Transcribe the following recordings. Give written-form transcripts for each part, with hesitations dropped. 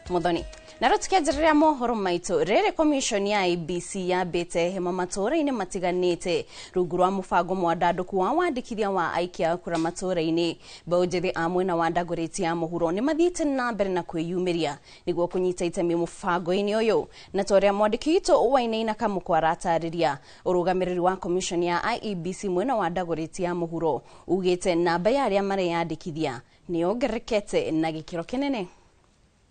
Muthoni. Na rĩu tũkĩanjĩrĩria mohoro maitũ, rĩrĩ commission ya IEBC yambĩte hema matũũra-inĩ matiganĩte rungu rwa mũbango mwandandũku wa wandĩkithia wa aikia a kura matũũra-inĩ. Mbeũ njĩthĩ a mwena wa Dagoretti ya mũhuro nĩ mathiĩte na mbere na kwĩyumĩria nĩguo kũnyita itemi mũbango-inĩ ũyũ, na ta ũrĩa mwandĩki witũ Wainaina Kamũkwa aratarĩria, ũrũgamĩrĩri wa commission ya IEBC mwena wa Dagoretti ya mũhuro ugĩte namba ya arĩa mareyandĩkithia nĩ yongererekete na gĩkĩro kĩnene.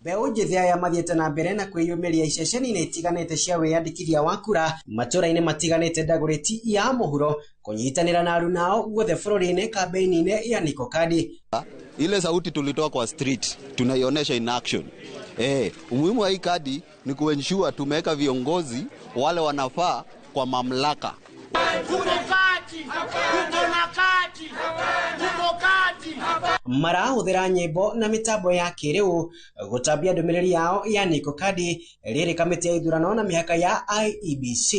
Mbeũ njĩthĩ aya mathiĩte na mbere na kwĩyumĩria iceceni-inĩ itiganĩte cia wĩyandĩkithia wa kura matũũra-inĩ matiganĩte Dagoretti ya mũhuro kũnyitanĩra na arunao guothe bũrũri-inĩ kambĩini-inĩ ya Niko Kadi. Ile sauti tulitoa kwa street tunaionyesha in action. Umuhimu wa hii kadi ni kuensure tumeweka viongozi wale wanafaa kwa mamlaka. Marahũthĩra nyĩmbo na mĩtambo ya kĩrĩu gũtambia ndũmĩrĩri yao ya Niko Kadi. Rĩrĩ kamĩtĩ ya ithurano na mĩhaka ya IEBC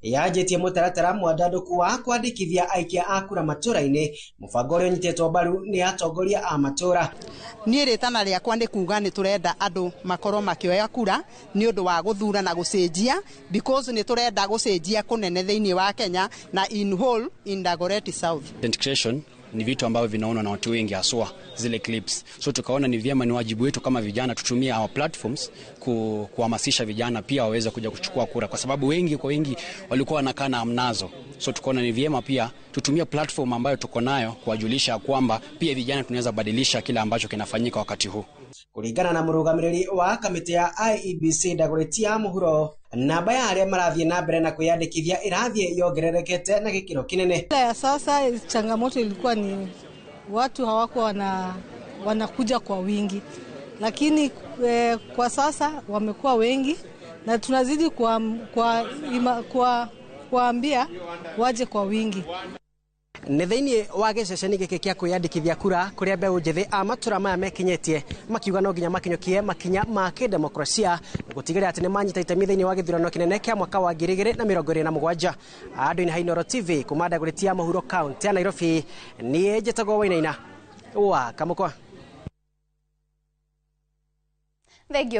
yanjĩtie mũtaratara mwandandũku wa kwandĩkithia aikia a kura matũũra-inĩ, mũbango ũrĩa ũnyitĩtwo mbaru nĩ atongoria a matũũra. Niĩ rĩtana rĩakwa nĩ kuga nĩ tũrenda andũ makorwo makĩoya kura nĩ ũndũ wa gũthura na gũcenjia, because nĩ tũrenda gũcenjia kũnene thĩinĩ wa Kenya na in whole in Dagoretti South. Content creation ni vitu ambavyo vinaonwa na watu wengi, haswa zile clips. So tukaona ni vyema, ni wajibu wetu kama vijana tutumie our platforms kuhamasisha vijana pia waweze kuja kuchukua kura, kwa sababu wengi kwa wengi walikuwa wanakaa na amnazo. So tukaona ni vyema pia tutumie platform ambayo tuko nayo kuwajulisha kwamba pia vijana tunaweza badilisha kile ambacho kinafanyika wakati huu. Kulingana na mũrũgamĩrĩri wa kamĩtĩ ya IEBC Dagoretti ya mũhuro, namba ya arĩa marathiĩ na mbere na kwĩyandĩkithia ĩrathiĩ yongererekete na gĩkĩro kĩnene. Ya sasa changamoto ilikuwa ni watu hawakuwa wanakuja kwa wingi, lakini kwa sasa wamekuwa wengi na tunazidi kuambia waje kwa wingi. Nĩ thĩinĩ wa gĩceceni gĩkĩ kĩa kwĩyandĩkithia kura kũrĩa mbeũ njĩthĩ a matũra maya mekinyĩtie makiuga no nginya makinyũkie makinya ma kĩdemokrasia gũtigĩrĩra atĩ nĩ manyita itemi thĩinĩ wa gĩthurano kĩnene kĩa mwaka wa 2027. Andũ-inĩ ha Inooro TV kuma Dagoretti ya mũhuro kaunti ya Nairobi, niĩ njĩtagwo Wainaina wa Kamũkwa. Thank you.